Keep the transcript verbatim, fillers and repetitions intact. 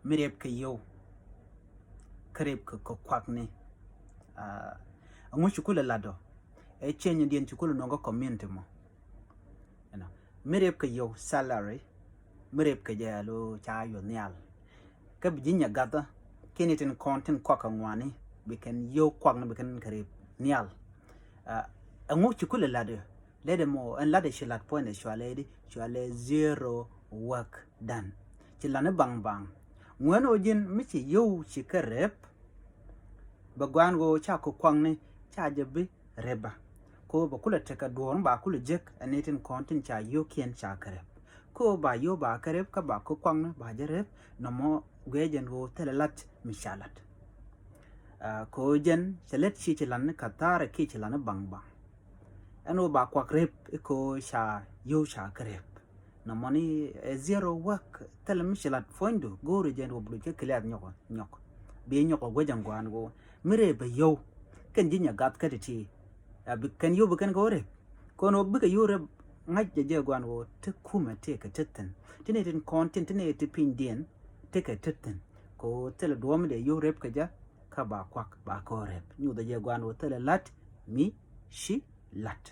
mi rep kɛ yio̱w kä rep kɛ kuakni. Ɛŋu ci kulɛ lat ɔ? Ɛ cieny diɛn ci kulɛ nɔŋ kä community mɔ. Mi rep kɛ yio̱w, salary, mi rep kɛ jɛ lo ca yuɔ nhial. Kä bi ji̱ nyɛ gathä kiɛ ni tin kɔn tin kuak kɛ ŋuani bi kɛn yio̱w kuakni bi kɛn kɛ rep nhial. Ɛŋu ci kulɛ lat ɔ? Lɛt ɛmɔ ɛn lat ɛ ci lat puɔ̱nydɛ cualɛ di, cualɛ zero work done. Ci lat ni baŋ baŋ. Ŋuɛn ɔ ji̱n mi ci yio̱w ci kɛ rep, bɛ guan ɣöö ca kɛ kuakni ca jɛ bi rep ba. Ko bɛ kulɛ tekɛ duɔ̱ɔ̱r ba kulɛ jek ɛn ni tin kɔn tin ca yio̱kiɛn ca kɛ rep. Ko ba yio̱w ba kɛ rep kä ba kɛ kuakni ba jɛ rep, nɔmɔ guiɛ jɛn ɣöö thilɛ lat mi ca lat. Ko jɛn cɛ lɛt ci ci lat ni ka̱thaarɛ kiɛ ci lat ni baŋ baŋ. Ɛn ɣöö ba kuak rep i̱ ko ca yio̱w ca kɛ rep. Nɔmɔni ɛ zero work, thilɛ mi ci lat puɔ̱nydu go̱o̱ri jɛn wä bi luc kä kiliath nyɔk nyɔk. Bi nyɔk ɛ guäc ɛn gua̱a̱n ɣöö mi rep ɛ yio̱w kɛn ji̱ nyɛ gath kä ti̱ti̱. Ɛ bi kɛn yio̱w bi kɛn kɛ wä rep. Kɔn ɣöö bikɛ yio̱w rep ŋa̱c jɛ jɛ gua̱a̱n ɣöö ti kumɛ ti kɛ ti thi̱n. Ti ni tin kɔn tin ti ni ti pinydiɛn ti kɛ ti thi̱n. Kɛ ɣöö thilɛ duɔ̱ɔ̱m dee yio̱w rep kɛ jɛ kä ba kuak ba kɛ wä rep. Nyuthɛ jɛ gua̱a̱n ɣöö thilɛ la̱t mi ci la̱t.